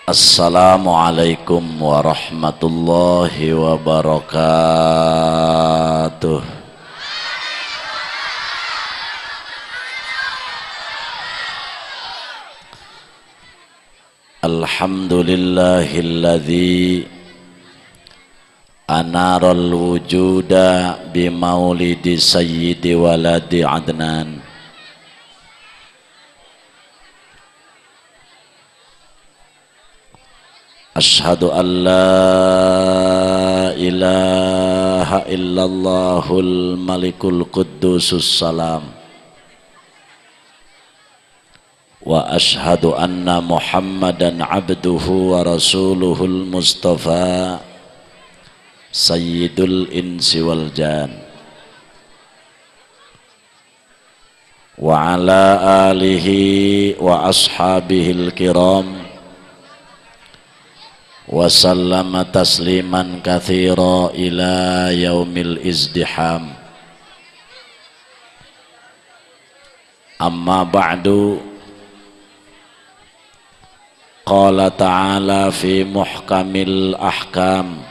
Assalamualaikum warahmatullahi wabarakatuh. Alhamdulillahilladzi anaral wujuda bimaulidi sayyidi waladi Adnan. Ashhadu an la ilaha illallahul malikul quddusus salam wa ashhadu anna muhammadan abduhu wa rasuluhul mustafa sayyidul insi wal jan wa ala alihi wa ashabihil kiram wa sallama tasliman katsira ila yaumil izdiham. Amma ba'du. Qala ta'ala fi muhkamil ahkam.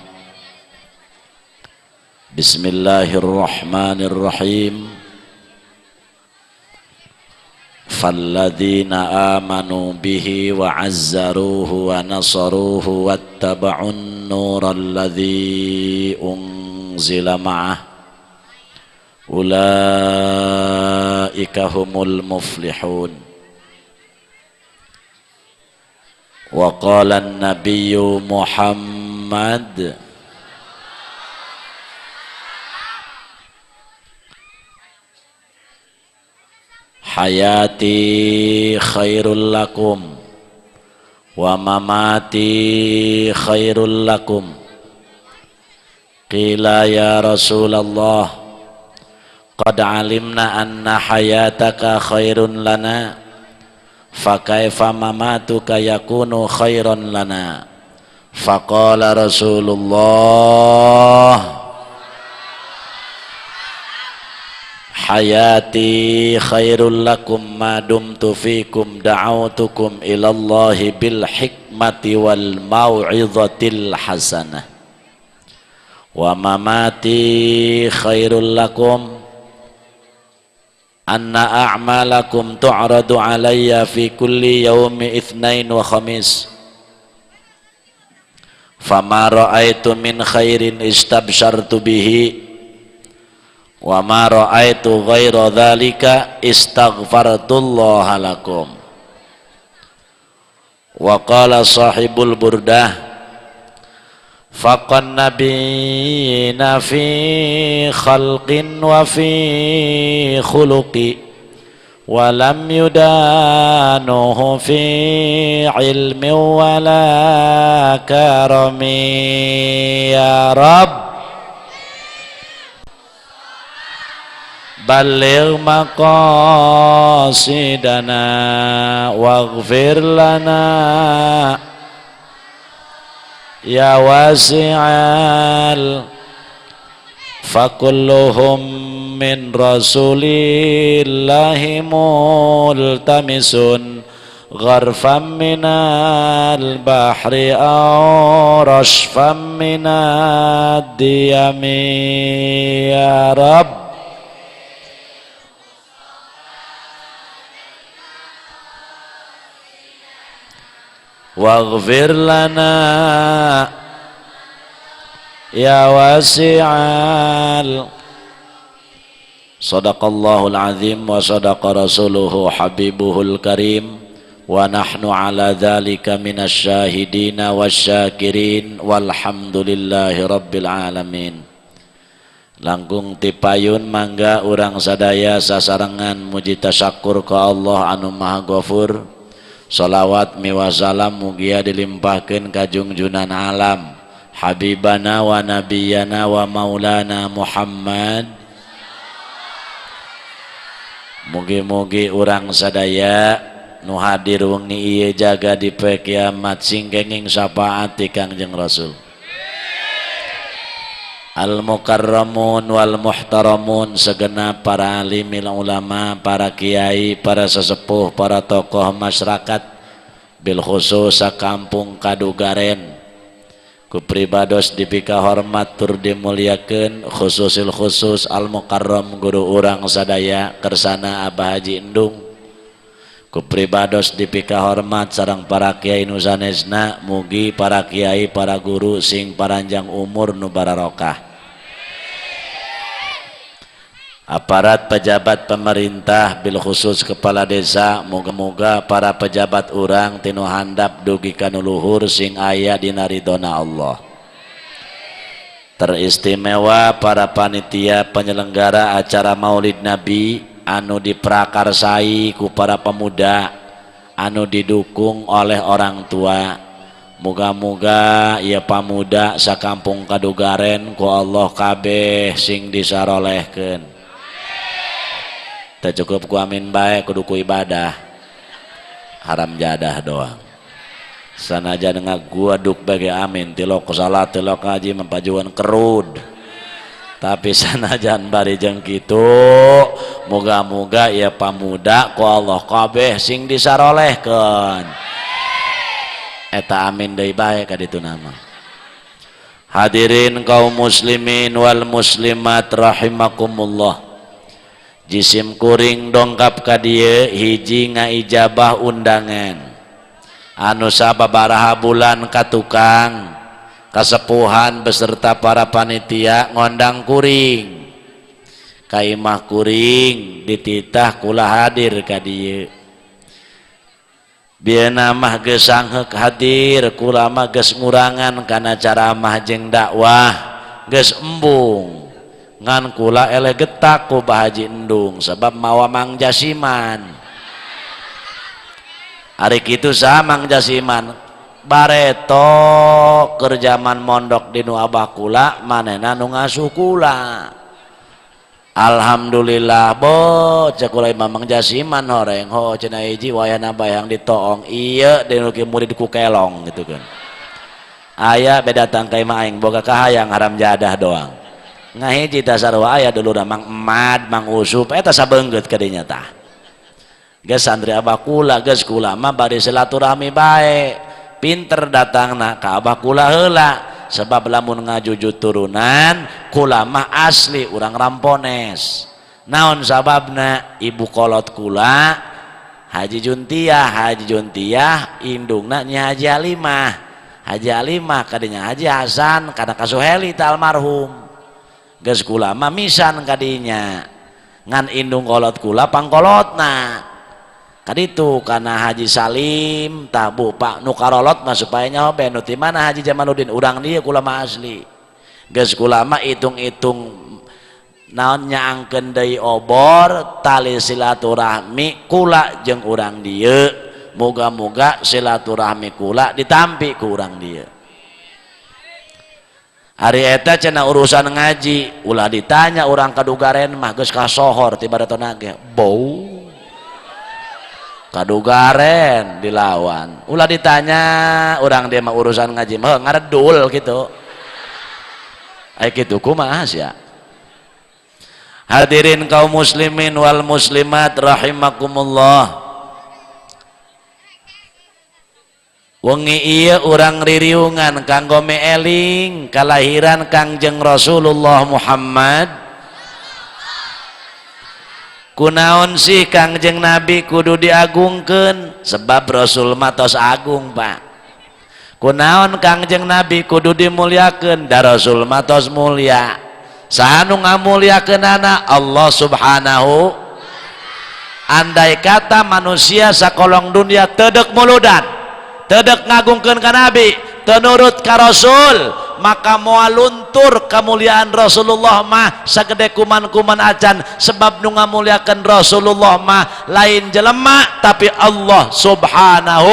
Bismillahirrahmanirrahim. Falladzina amanu bihi wa azzaruhu wa nasaruhu wattaba'un nuralladzi unzila ma'ah ulaika humul muflihun. Wa qala an-nabiyyu Muhammad hayati khairul lakum wa mamati khairul lakum. Qila ya Rasulullah qad alimna anna hayataka khairun lana fa kaifa mamatuka yakunu khairan lana. Faqala Rasulullah hayati khairul lakum ma dumtu fikum da'autukum ilallahi bil hikmati wal mau'izatil hasanah wa mamati khairul lakum anna a'malakum tu'radu alayya fi kulli yawmi itsnain wa khamis fama ra'aitu min khairin istabshartu bihi wa ma ra'aitu ghaira dzalika istaghfartullaha lakum. Wa qala sahibul burdah faqan nabiyina fi khalqin wa fi khuluqi wa lam yudanuhu fi ilmin wala karami. Ya Rabb balligh maqasidana waghfir lana ya wasi'al fakulluhum min rasulillahi multamisun gharfan minal bahri aw rashfan minad diyami. Ya Rabb waghfir lana ya wasi'al. Sadaqallahul azim wa sadaqa rasuluhu habibuhul karim wa nahnu ala dhalika minasyahidina wasyakirin walhamdulillahi rabbil alamin. Langkung tipayun mangga urang sadaya sasarengan muji tasyakur ka Allah anu maha ghafur. Salawat miwasalam mugia dilimpahkeun ka junjunan alam habibana wa nabiyana wa maulana Muhammad. Mugi-mugi urang sadaya nu hadir wengi ieu jaga di poe kiamat sing kenging syafaat ti Kangjeng Rasul. Al mukarramun wal muhtaramun, segenap para alimil ulama, para kiai, para sesepuh, para tokoh masyarakat, Bil khusus sakampung Kadugaren ku pribados dipika hormat tur dimuliakeun khususil khusus al mukarram guru urang sadaya kersana Abah Haji Endung ku pribados dipika hormat sareng para kiai nu sanesna mugi para kiai para guru sing paranjang umur nu bararokah. Aparat pejabat pemerintah bil khusus kepala desa moga-moga para pejabat urang tinu handap dugi ka nu luhur sing aya dina ridona Allah. Teristimewa para panitia penyelenggara acara Maulid Nabi anu diprakarsai ku para pemuda anu didukung oleh orang tua. Moga-moga ieu pamuda sakampung Kadugaren ku Allah kabeh sing disarolehkeun. Teu cukup ku amin bae kudu ku ibadah. Haram jadah doang. Sanajan ngaguaduk bage amin tilok salat tilok ngaji mempajuan kerud. Tapi sanajan bari jeung kitu moga-moga ieu pamuda ku Allah kabeh sing disarolehkeun. Eta amin deui bae ka ditu nama. Hadirin kaum muslimin wal muslimat rahimakumullah. Jisim kuring dongkap ka dieu hiji ngaijabah undangan anu sababaraha bulan ka tukang kasepuhan beserta para panitia ngondang kuring ka imah kuring dititah kula hadir ka dieu. Bieuna mah geus sangheuk hadir kula mah geus ngurangan kana ceramah jeung dakwah geus embung ngan kula eleh getak ku Bah Haji Endung sebab mawa Mang Jasiman. Ari kitu saha Mang Jasiman? Bareto keur jaman mondok di nu abah kula manehna nu ngasuh kula. Alhamdulillah bo cek kula imah Mang Jasiman horeng ho cenah hiji wayahna bayang ditoong ieu deui nu murid ku kelong gitu kan. Aya beda datang ka imah aing boga kahayang haram jadah doang. Ngahiji dasar aya dulu Mang Emad, Mang Usup eta sabeunggeut ka dinya tah. Geus santri abah kula geus kula mah bari silaturahmi bae. Pinter datangna ka abah kula heula sebab lamun ngajujut turunan kula mah asli urang Rampones. Naon sababna ibu kolot kula Haji Juntiah, Haji Juntiah indungna Nyi Haji Halimah. Haji Halimah kadinya Haji Hasan kana Kasuheli ta almarhum. Geus kula mah misan kadinya ngan indung kolot kula pangkolotna kaditu kana Haji Salim tah bu pak nu karolot mah supaya nyaho be nu ti mana Haji Jamaluddin urang dieu kula mah asli. Geus kula mah hitung-hitung naon nyaangkeun deui obor tali silaturahmi kula jeung urang dieu moga-moga silaturahmi kula ditampi ku urang dieu. Ari eta cenah urusan ngaji ulah ditanya urang Kadugaren mah geus kasohor ti baratona ge bau Kadugaren dilawan ulah ditanya urang dia mah urusan ngaji mah ngaredul gitu aya kitu kumaha sia. Hadirin kaum muslimin wal muslimat rahimakumullah. Wengi ieu urang ririungan kanggo meeling kalahiran Kangjeng Rasulullah Muhammad. Kunaon sih Kangjeng Nabi kudu diagungkeun? Sebab Rasul mah tos agung, Pak. Kunaon Kangjeng Nabi kudu dimuliakeun? Da Rasul mah tos mulia. Saha nu ngamuliakeunana? Allah Subhanahu. Andai kata manusia sakolong dunia teu muludan, tedek ngagungkeun ka Nabi, teu nurut ka Rasul, maka moal luntur kemuliaan Rasulullah mah sagede kuman-kuman acan sebab nu ngamuliakeun Rasulullah mah lain jelema tapi Allah Subhanahu.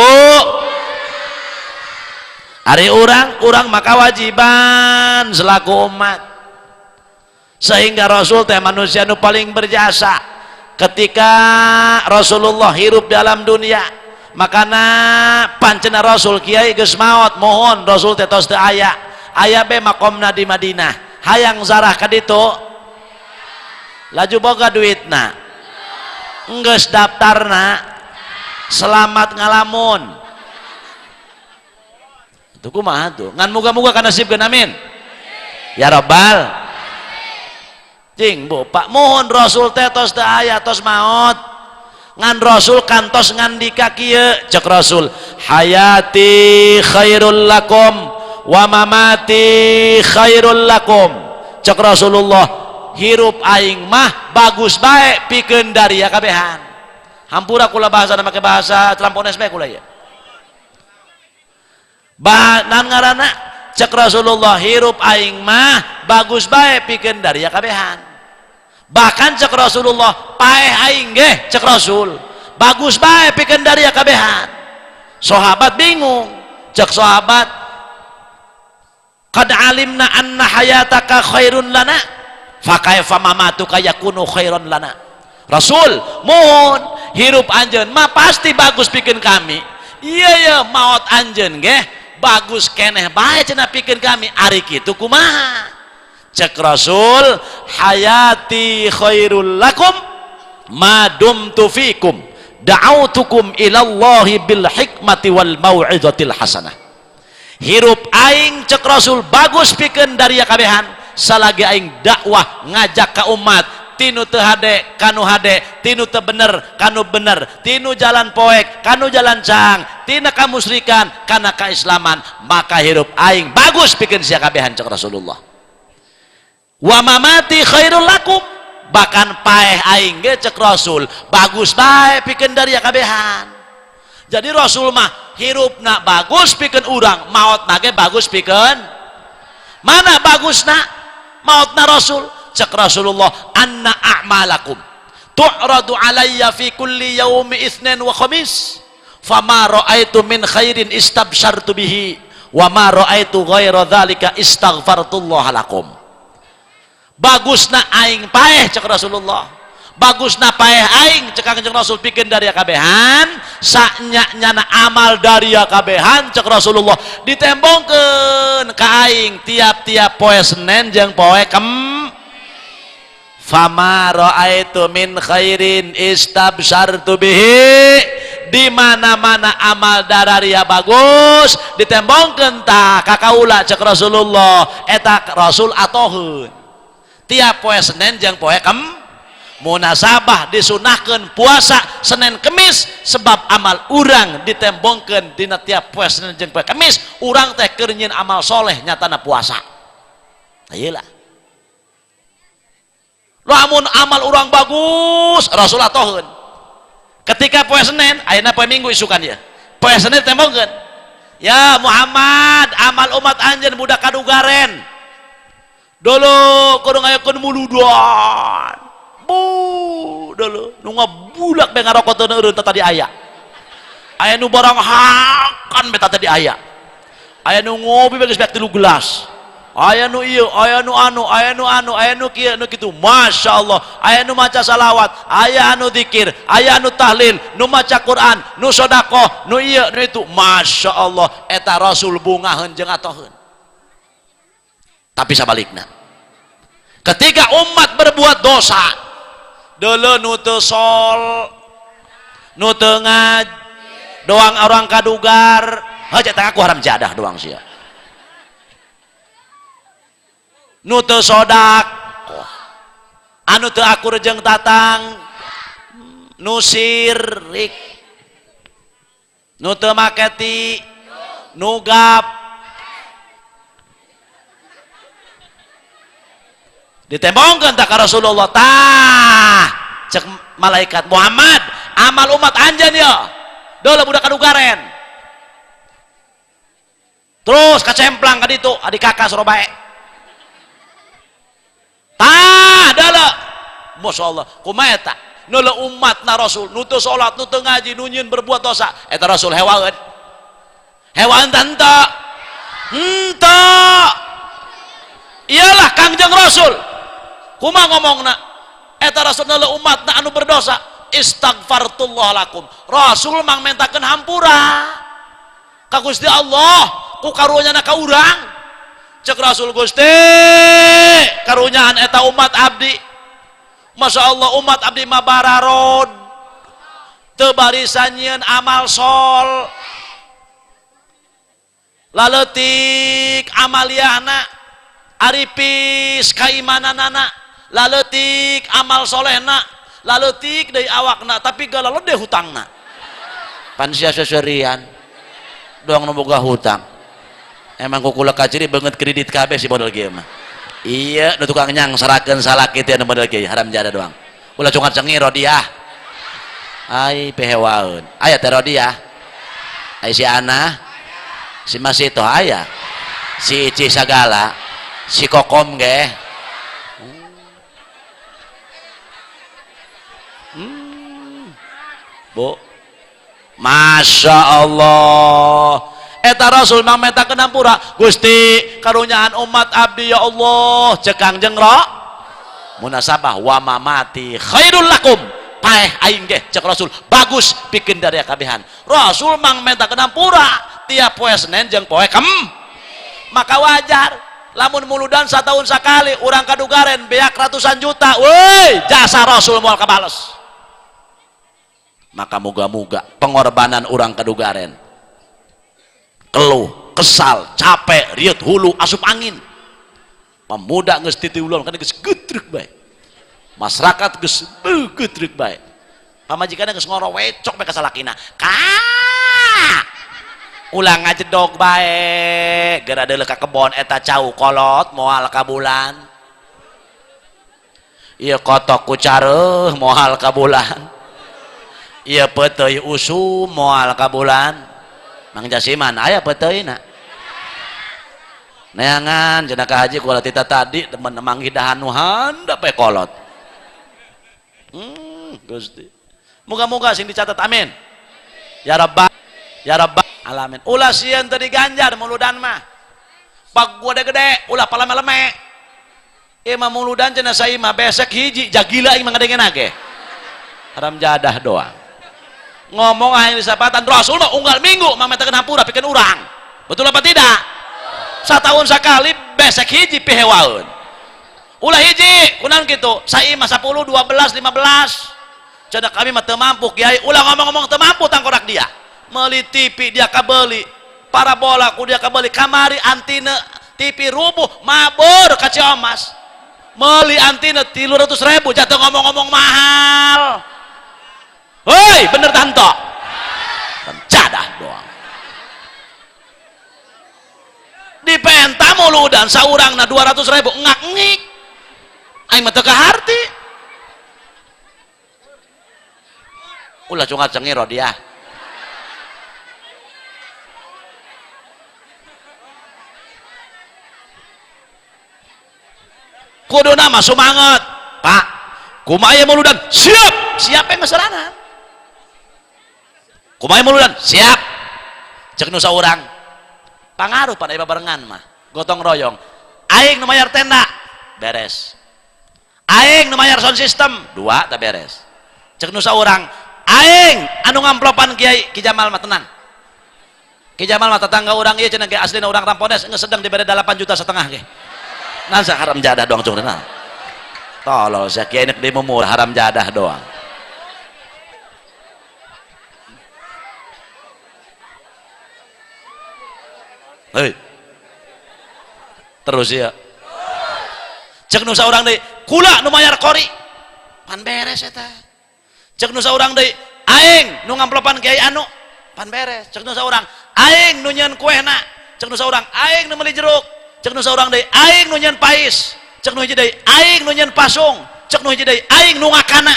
Ari urang maka wajiban selaku umat sehingga Rasul teh manusia nu paling berjasa. Ketika Rasulullah hirup dalam dunia makana pancena Rasul kiai geus maot mohon Rasul teh tos teu aya aya be makomna di Madinah hayang zarah ka ditu laju boga duitna geus daftarna selamat ngalamun Itu kumaha tuh? Ngan muga-muga kanasibkeun, amin. Ya Rabbal. Cing bu, Pak mohon Rasul teh tos teu aya, tos maot. Ngan Rasul kantos ngandika kieu, cek Rasul, hayati khairul lakum wa mamati khairul lakum. Cek Rasulullah, hirup aing mah bagus bae pikeun daria kabehan. Hampura kula bahasa make bahasa trampones bae kula ya. Nan ngaranna cek Rasulullah hirup aing mah bagus bae pikeun daria kabehan. Bahkan cek Rasulullah paeh aing ge cek Rasul bagus bae pikeun daria kabehan. Sahabat bingung, cek sahabat qad alimna anna hayataka khairun lana fa kaifa mamatuka yakunu khairan lana. Rasul mohon hirup anjeun mah pasti bagus pikeun kami. Iya ya maot anjeun ge bagus keneh bae cenah pikeun kami, ari kitu kumaha? Cek Rasul hayati khairul lakum ma dumtu fikum da'autukum ilallahi bil hikmati wal mau'izatil hasanah. Hirup aing cek Rasul bagus pikeun daria kabehan salagi aing dakwah ngajak ka umat tinu teu hade kanu hade, tinu teu bener kanu bener, tinu jalan poek kanu jalan cang, tina kamusrikan kana kaislaman, maka hirup aing bagus pikeun sia kabehan cek Rasulullah. Wa mamati khairul lakum, bahkan paeh aing ge cek Rasul bagus bae pikeun daria kabehan. Jadi Rasul mah hirupna bagus pikeun urang, maotna ge bagus pikeun. Mana bagusna maotna Rasul? Cek Rasulullah anna a'malakum tu'radu alayya fi kulli yaumi itsnain wa khamis fama ra'aitu min khairin istabsyartu bihi wa ma ra'aitu ghaira dzalika istaghfartullah lakum. Bagusna aing paeh cek Rasulullah, bagusna paeh aing cek Kangjeng Rasul pikeun daria kabehan, saknya-nyana amal daria kabehan cek Rasulullah ditembongkeun ka aing tiap-tiap poe Senin jeung poe Kamis. Fama ra'aitu min khairin istabsyartu bihi, di mana-mana amal dararia bagus ditembongkeun tah ka kaula cek Rasulullah, eta Rasul atoheun tiap poe Senin jeung poe Kamis. Munasabah disunahkeun puasa Senin Kemis sebab amal urang ditembongkeun dina tiap poe Senin jeung poe Kemis, urang teh keur nyieun amal soleh nyatana puasa. Ayeuna lamun amal urang bagus Rasul atoheun ketika poe Senin, ayeuna poe Minggu isukan ya, poe Senin tembongkeun, ya Muhammad amal umat anjeun budak kadugaren dulu kudu ngayakeun muludan bu dulu nu ngabulak be ngarokok teu eureun tadi aya, aya nu barang hakan be tadi aya, aya nu ngopi be geus 3 gelas, aya nu ieu, aya nu anu, aya nu anu, aya nu kieu, nu kitu, Masya Allah, aya nu maca salawat, aya anu dzikir, aya anu tahlil, nu maca Quran, nu sodakoh, nu ieu, nu itu, Masya Allah, eta Rasul bungaheun jeung atoheun. Tapi sabalikna, ketika umat berbuat dosa, deuleu nu teu sol, nu teu ngaj, doang orang kadugar, heuh teh aku haram jadah doang sia. Nu teu sodak, anu teu akur jeung tatang, nu sirik, nu teu maketi, nu gap, ditembongkeun tah ka Rasulullah tah cek malaikat Muhammad amal umat anjeun ya deuleu budak kadugaren terus kacemplang ka ditu adik kakak sorobae tah deuleu Masya Allah kumaha eta neuleu umatna Rasul nu teu salat nu teu ngaji nu nyieun berbuat dosa eta Rasul hewaeun hewaeun tah henteu henteu iyalah Kangjeng Rasul kumaha ngomongna eta Rasul neuleu umatna anu berdosa istaghfartullah lakum Rasul mang mentakeun hampura ka Gusti Allah ku karunyana ka urang cek Rasul Gusti karunyaan eta umat abdi Masya Allah umat abdi mah bararod teu barisan nyieun amal sol Laletik amaliahna, aripis kaimananana, laletik amal solehna, laletik deui awakna, tapi galalede hutangna. Pan sia seserian doang nu boga hutang. Emang kukula kaciri banget kredit kabeh si model kieu mah. Iya, nu tukang nyangsarakeun salaki teh nu model kieu haram jadah doang. Ulah cungat cengir rodiah. Ai pehewaeun. Aya teh rodiah. Ai si Ana, si Masito aya. Si Ici sagala, si Kokom ge. Bu. Masya Allah. Eta Rasul mang menta hampura, Gusti karunyaan umat abdi ya Allah, cek Kangjeng ro munasabah wa mamati khairul lakum, paeh aing ge cek Rasul bagus pikeun dari kabehan. Rasul mang menta hampura tiap poe Senin jeung poe Kem, maka wajar lamun muludan satahun sakali urang kadugaren beak ratusan juta, woi jasa Rasul moal kabales. Maka moga-moga pengorbanan urang kadugaren keluh, kesal, capek, riut hulu, asup angin. Pemuda geus titiulon kan geus getrek bae. Masyarakat geus getrek bae. Pamajikanna geus ngorowecok bae ka salakina. Ka ulah ngajedog bae, geura deuleu ka kebon eta cau kolot moal ka bulan. Ieu kotok ku careuh moal ka bulan. Ieu peuteuy usum moal ka bulan. Mang Jasiman aya peuteuyna. Neangan cenah ka haji kula tita tadi temen manggih dahan nu handap bae kolot. Gusti. Muga-muga sing dicatat amin. Ya Rabbal ya Rabbal alamin. Ulah sieun teu diganjar muludan mah. Pag gede-gede ulah palame-leme. Ieu mah muludan cenah saimah besek hiji jagila aing mah ngadengena ge. Haram jadah doang. Ngomong aing disapatan Rasul mah unggal minggu mah metakeun hampura pikeun urang. Betul apa tidak? Satahun sakali besek hiji pihewaeun. Ulah hiji kunaon kitu? Saimah 10, 12, 15. Cenah kami mah teu mampu kiai, ulah ngomong-ngomong teu mampu tangkorak dia. Meuli TV dia kabeli, parabola ku dia kabeli, kamari antena TV rubuh mabur ka Ciomas. Meuli antena 300.000 jatuh ngomong-ngomong mahal. Hoi, bener tanto. Jadah doang. Dipenta muludan saurangna 200.000 ngak ngik. Aing mah teu kaharti. Ulah cungat cengir rodiah. Kuduna mah sumanget, Pak. Kumaha muludan? Siap. Siap yang ngeseranan. Kumaha muludan? Siap. Cek nu saurang. Pangaruh pada barengan mah. Gotong royong. Aing nu mayar tenda, beres. Aing nu mayar sound system, dua tak beres. Cek nu saurang, aing anu ngamplopan Kiai Ki Jamal mah tenang. Ki Jamal mah tetangga urang ieu cenah ge aslina urang Rampones geus sedang dibere 8,5 juta ge. Nasa haram jadah doang cung tenang. Tolol sia kiai nek demo murah haram jadah doang. Hei. Terus ya. Cek nu saurang deui, kula nu mayar kori. Pan beres eta. Cek nu saurang deui, aing nu ngamplopan kiai anu. Pan beres. Cek nu saurang, aing nu nyeun kuehna. Cek nu saurang, aing nu meuli jeruk. Cek nu saurang deui, aing nu nyeun pais. Cek nu hiji deui, aing nu nyeun pasung. Cek nu hiji deui, aing nu ngakana.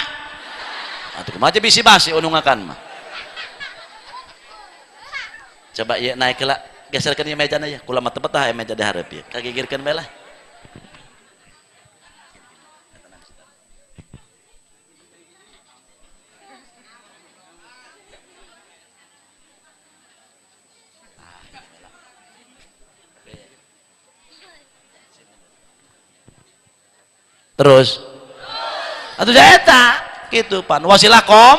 Atuh kumaha bisi basi nu ngakan mah. Coba ieu naik heula. Geserkeun ieu mejana ya, kula mah teu betah meja di hareup ieu. Kagigirkeun bae lah. Terus atuh eta kitu pan wasilah kom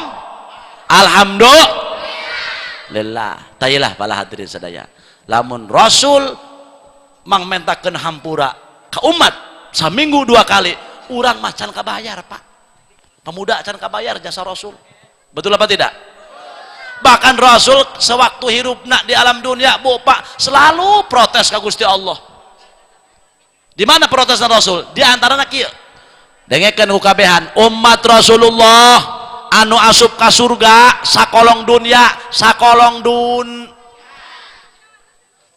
alhamdulillah. Tayilah pala hadirin sadaya. Lamun Rasul mang mentakeun hampura ka umat saminggu 2 kali, urang mah can kabayar, Pak. Pemuda can kabayar jasa Rasul. Betul apa tidak? Bahkan Rasul sewaktu hirupna di alam dunia, Bu, Pak, selalu protes ke Gusti Allah. Di mana protesnya Rasul? Di antaranya kieu. Dengekeun ku kabehan umat Rasulullah anu asup ka surga sakolong dunia, sakolong dun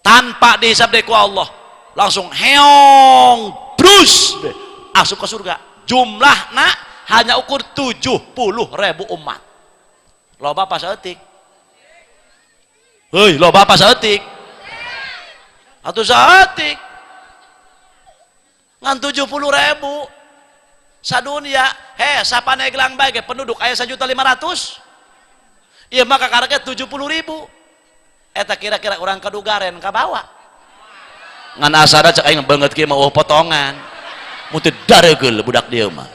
tanpa dihisab deui ku Allah. Langsung heong brus asup ke surga. Jumlahna hanya ukur 70.000 umat. Loba apa saeutik? Heuy, loba apa saeutik? Atuh saeutik. Ngan 70.000 sadunia, he sapaneglang bae ge penduduk aya 1.500.000. Ieu mah kakarek 70.000. Eta kira-kira urang kadugaren kabawa. Ngan asana cek aing beungeut kieu mah eueuh potongan. Mun teu daregeul budak dieu mah.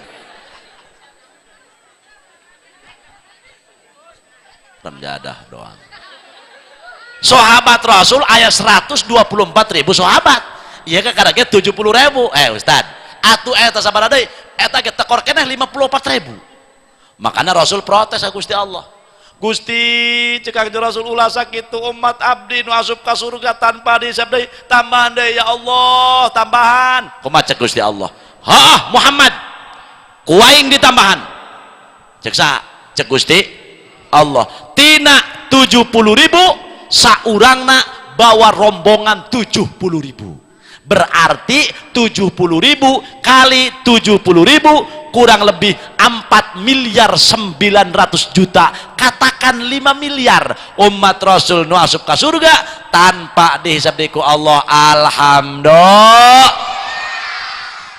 Ramjadah doang. Sahabat Rasul aya 124.000 sahabat. Ieu kakarek 70.000. Ustad, atuh eta sabaraha deui? Eta ge tekor keneh 54.000. Makanya Rasul protes ka Gusti Allah. Gusti cek Kangjeng Rasul ulah sakitu umat abdi nu asup ka surga tanpa dihisab deui, tambahan deui ya Allah, tambahan. Kumaha cek Gusti Allah? Haah Muhammad, ku aing ditambahan. Cek saha? Cek Gusti Allah. Tina 70.000 saurangna bawa rombongan 70.000. Berarti 70.000 kali 70.000 kurang lebih 4.900.000.000, katakan 5 miliar umat Rasul nu asup ka surga tanpa dihisab deui ku Allah. Alhamdulillah.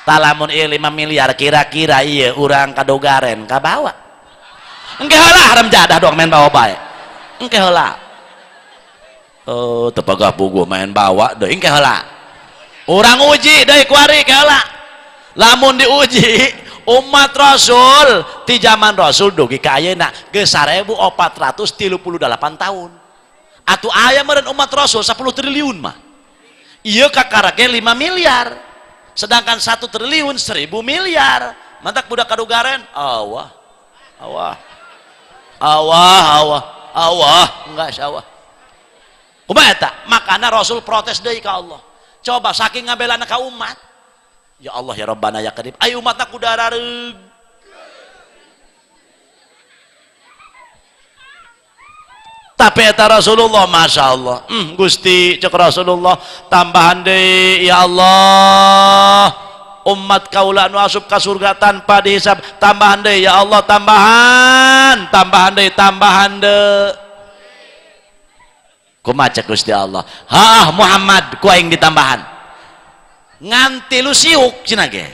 Talamun ieu 5 miliar kira-kira ieu urang kadogaren kabawa. Engke heula haram jadah doang main bawa bae. Engke heula. Oh, teu pagah puguh main bawa deui engke heula. Urang uji deui kuari ke heula. Lamun diuji umat Rasul ti zaman Rasul dugi ka ayeuna geus 1438 tahun. Atuh aya meureun umat Rasul 10 triliun mah. Ieu kakarake 5 miliar. Sedangkan 1 triliun 1000 miliar. Mantak budak kadugaren, awah. Awah. Awah, awah, awah, enggak sawah. Kumaha eta? Makana Rasul protes deui ka Allah. Coba saking ngabelana ka umat. Ya Allah ya Rabbana ya Karim. Ai umatna kudarareug. Tapi eta Rasulullah Masya Allah. Gusti cek Rasulullah tambahan deui ya Allah. Umat kaula nu asup ka surga tanpa dihisab, tambahan deui ya Allah, tambahan, tambahan deui, tambahan deui. Kumaha cek Gusti Allah? Haah Muhammad ku aing ditambahan. Ngan tilu siuk cenah ge.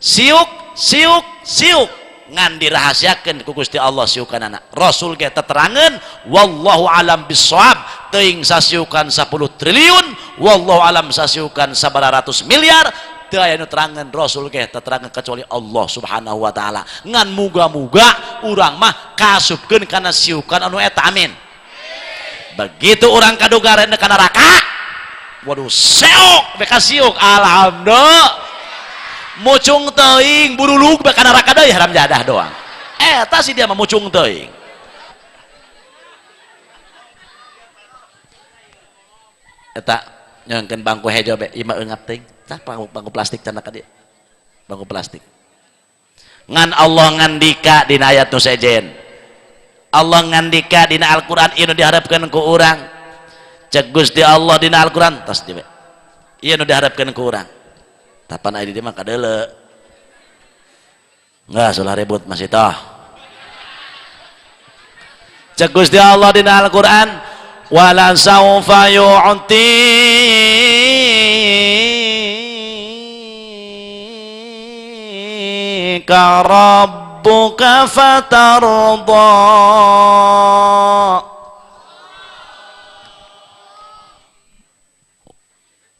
Siuk, siuk, siuk. Ngan dirahasiakeun ku Gusti Allah siukanana. Rasul ge teterangeun wallahu alam bissawab, teuing sasiukan 10 triliun, wallahu alam sasiukan sabaraha ratus miliar, teu aya nu terangeun Rasul ge teterangeun kecuali Allah Subhanahu wa taala. Ngan muga-muga urang mah kasupkeun kana siukan anu eta, amin. Begitu orang kadugaren ka neraka, waduh seok beka siuk, alhamdulillah. Mucung teuing burulug beka neraka deui haram jadah doang. Eta si dia mah mucung teuing. Eta nyangkeun bangku hejo be ieu mah eungap teuing. Tah bangku plastik cenah ka dieu. Bangku plastik. Ngan Allah ngandika dina ayat nu sejen. Allah ngandika dina Al-Qur'an ieu nu diharapkeun ku urang. Cek Gusti Allah dina Al-Qur'an tos dieu. Ieu nu diharapkeun ku urang. Tapan aya di dieu mah kadeuleu. Enggak salah ribut masih toh. Cek Gusti Allah dina Al-Qur'an wala saufa yu'tika rabbuka fatarda.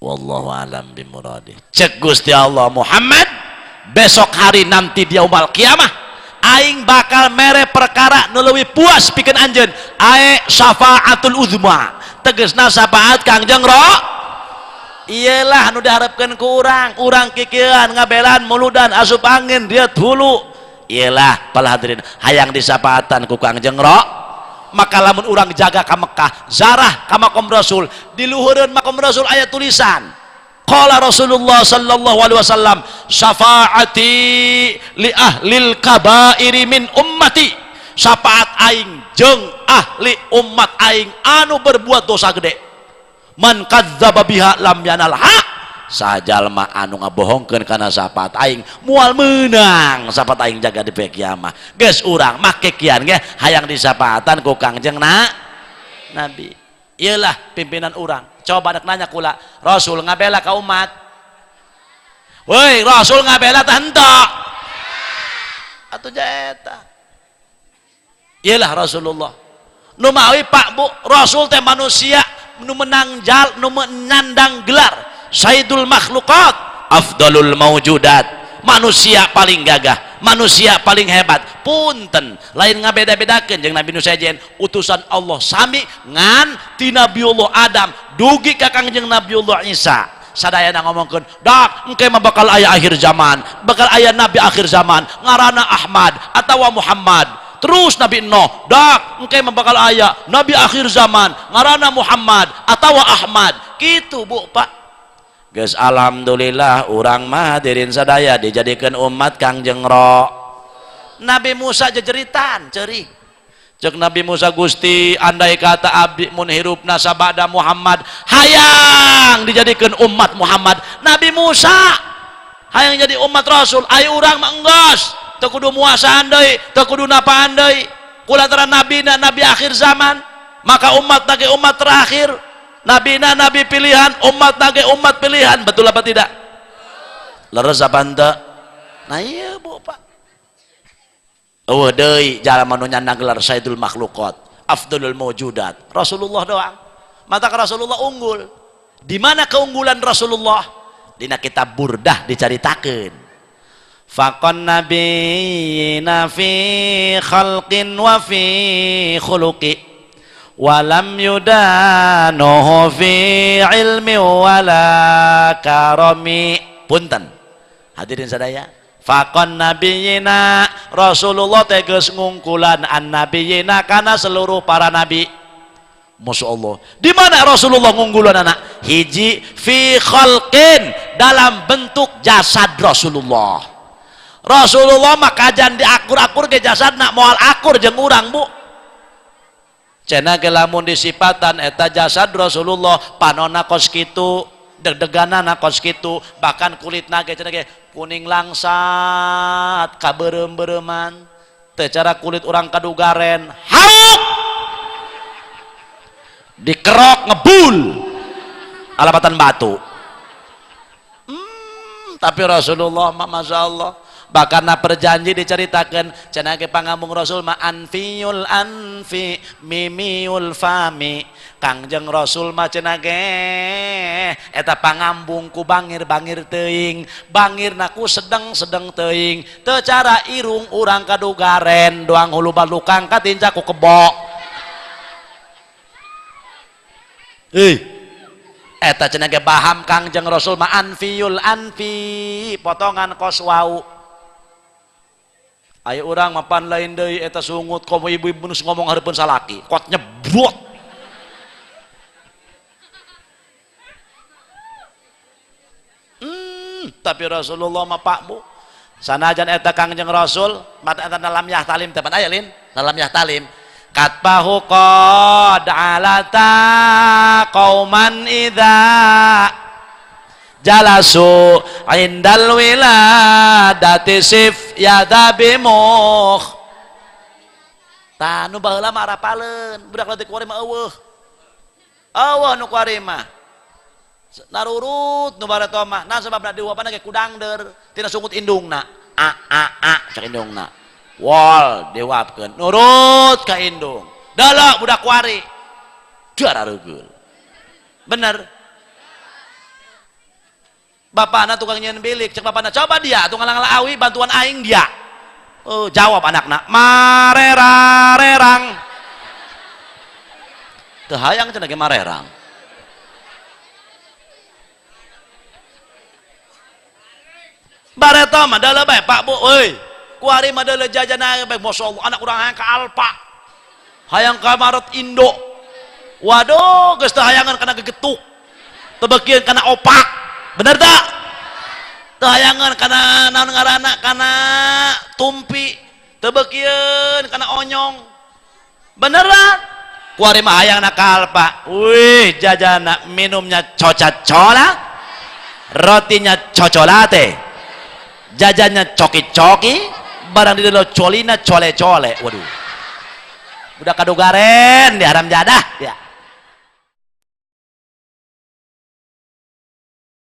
Wallahu alam bimuradi. Cek Gusti Allah Muhammad besok hari nanti di yaumul kiamah aing bakal mere perkara nu leuwih puas pikeun anjeun, ae syafaatul uzma, tegasna syafaat Kangjeng Ro. Iyalah nu diharapkeun ku urang, urang kikieuan ngabelan muludan asup angin diet hulu. Iyalah para hadirin hayang disafaatan ku Kangjeng Ro. Maka lamun urang jaga ka Mekah, zarah ka makom Rasul, di luhureun makom Rasul aya tulisan. Qala Rasulullah sallallahu alaihi wasallam, syafaati li ahlil kabairi min ummati. Syafaat aing jeung ahli umat aing anu berbuat dosa gede. Man kadzdzaba biha lam yanalha. Sajalma anu ngabohongkeun kana syafaat aing moal meunang syafaat aing jaga di poe kiamah. Geus urang mah kikian ge hayang disafaatan ku Kangjeng Nabi. Ieulah pimpinan urang. Coba dek nanya kula, Rasul ngabela ka umat? Woi, Rasul ngabela tah henteu? Atuh jaeta. Ieulah Rasulullah. Nu mawi Pak Bu, Rasul teh manusia nu menang jal, nu menyandang gelar Sayyidul makhlukat, afdalul maujudat, manusia paling gagah, manusia paling hebat. Punten, lain ngabeda-bedakeun jeung Nabi nu sejen, utusan Allah sami ngan ti Nabiullah Adam dugi ka Kangjeng Nabiullah Isa. Sadayana ngomongkeun, dak engke mah bakal aya akhir zaman, bakal aya nabi akhir zaman ngaranna Ahmad atawa Muhammad. Terus Nabi Nuh, dak engke mah bakal aya nabi akhir zaman ngaranna Muhammad atawa Ahmad. Kitu Bu Pak. Geus alhamdulillah urang mah hadirin sadaya dijadikeun umat Kangjeng Nabi Musa jejeritan ceurik. Ceuk Nabi Musa, Gusti andai kata abdi mun hirupna sabada Muhammad hayang dijadikeun umat Muhammad. Nabi Musa hayang jadi umat Rasul, ai urang mah enggeus teu kudu muasaan deui, teu kudu napaan deui. Kulantaran nabina nabi akhir zaman, maka umat nage umat terakhir. Nabina nabi pilihan, umat nage umat pilihan, betul apa tidak? Leres apa henteu? Nah iya Bu Pak. Eueuh deui jalma nu nyandang gelar Sayyidul Makhluqat, Afdalul Mawjudat, Rasulullah doang. Mata Rasulullah unggul. Di mana keunggulan Rasulullah? Dina kitab Burdah dicaritakeun. Faqan nabiyina fi khalqin wa fi khuluqi walam yudanuhu fi ilmi wala karami. Punten hadirin sadaya, faqan nabiyina, Rasulullah teh geus ngungkulan annabiyina kana seluruh para nabi. Masya Allah, di mana Rasulullah ngunggulan anak? Hiji fi khalqin, dalam bentuk jasad Rasulullah. Rasulullah mah kajan diakur-akur ke jasadna moal akur jeung urang Bu. Cenah ge lamun disipatan eta jasad Rasulullah panona kos kitu, deg-deganana kos kitu, bahkan kulitna ge cenah ge kuning langsat kaberem-bereman. Teu cara kulit urang kadugaren, hauk dikerok ngebul alapatan batu. Tapi Rasulullah mah Masya Allah, bahkan na perjanji diceritakan cenah ge pangambung Rasul ma anfiul anfi mimiul fami. Kangjeng Rasul mah cenah ge eta pangambung ku bangir-bangir teuing, bangirna ku sedeng-sedeng teuing, teu cara irung urang kadugaren doang hulu balukang katinca ku kebo. Eta cenah ge baham Kangjeng Rasul ma anfiul anfi, potongan kos wau. Ayo urang mapan lain deui eta sungut komo ibu-ibu nu ngomong hareupeun salaki, kot nyebut. Tapi Rasulullah mah Pak Bu, sanajan eta Kangjeng Rasul, mata eta dalam yah talim teh pan aya lin, dalam yah talim. Katbahu qad alata qauman idza jalasu indal wiladati sif yadabimuh. Tah nu baheula mah arapaleun, budak leutik kuari mah eueuh. Eueuh nu kuari mah. Narurut nu bareto mah, nah sababna dihuapan ge kudangder tina sungut indungna. A a a cak indungna. Wol dihuapkeun, nurut ka indung. Delok budak kuari. Darareugul. Bener. Bapakna tukang nyeun bilik, cek bapakna coba dia tukang ngalang awi bantuan aing dia. Oh, jawab anakna, marerarerang. Teu hayang cenah ge marerang. Bareto mah deuleu bae Pak Bu euy. Kuari mah deuleu jajan bae masyaallah anak urang hayang ka Alfa. Hayang ka Maret Indo. Waduh, geus teu hayangan kana gegetuk. Teu beukieun kana opak. Bener tak? Teu hayangan kana naon ngaranna, kana tumpi. Teu beukieun kana onyong. Beneran? Kuari mah hayangna ka Alfa. Wih, jajana minumnya Coca-Cola, rotinya cocolate, jajannya coki-coki, barang di dalam colina cole-cole. Waduh. Udah kadugaren di haram jadah ya.